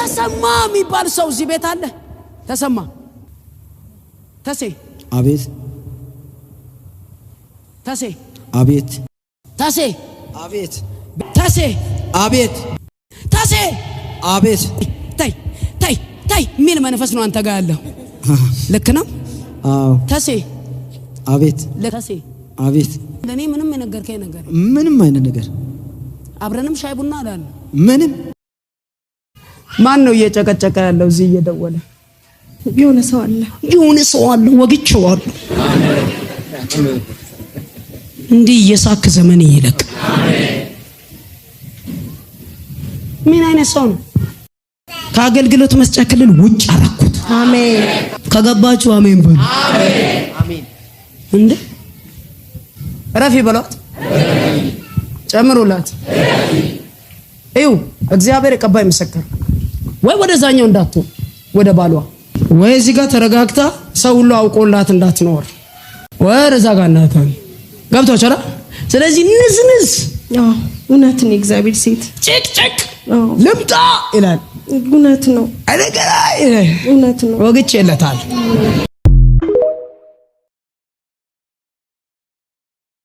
ተሰማ የሚባል ሰው እዚህ ቤት አለ። ተሰማ፣ ተሴ። አቤት። ተሴ። አቤት። ተሴ። አቤት። ተሴ። አቤት። ተሴ። አቤት። ተይ ተይ ተይ የሚል መንፈስ ነው አንተ ጋር ያለው። ልክ ነው? አዎ። ተሴ። አቤት። ተሴ። አቤት። ለእኔ ምንም የነገርከኝ ነገር ምንም አይነት ነገር። አብረንም ሻይ ቡና አላለ። ምንም። ማን ነው እየጨቀጨቀ ያለው እዚህ እየደወለ? የሆነ ሰው አለ። የሆነ ሰው አለ፣ ወግቼዋለሁ። እንዲህ እየሳክ ዘመን ይለቅ። ምን አይነት ሰው ነው? ከአገልግሎት መስጫ ክልል ውጭ አረኩት። አሜን። ከገባችሁ አሜን በሉ። እንዴ፣ ረፊ በሏት፣ ጨምሩላት። እዩ፣ እግዚአብሔር የቀባይ ምስክር። ወይ ወደዛኛው እንዳትሆን ወደ ባሏ፣ ወይ እዚህ ጋር ተረጋግታ ሰው ሁሉ አውቆላት እንዳትኖር፣ ወደዛ ጋር እንዳትሆን። ገብቷችኋል? ስለዚህ ንዝንዝ። አዎ፣ እውነት ነው። የእግዚአብሔር ሴት። ጭቅጭቅ። አዎ። ልምጣ ይላል። እውነት ነው። አለገራ ይላል። እውነት ነው። ወግቼለታል።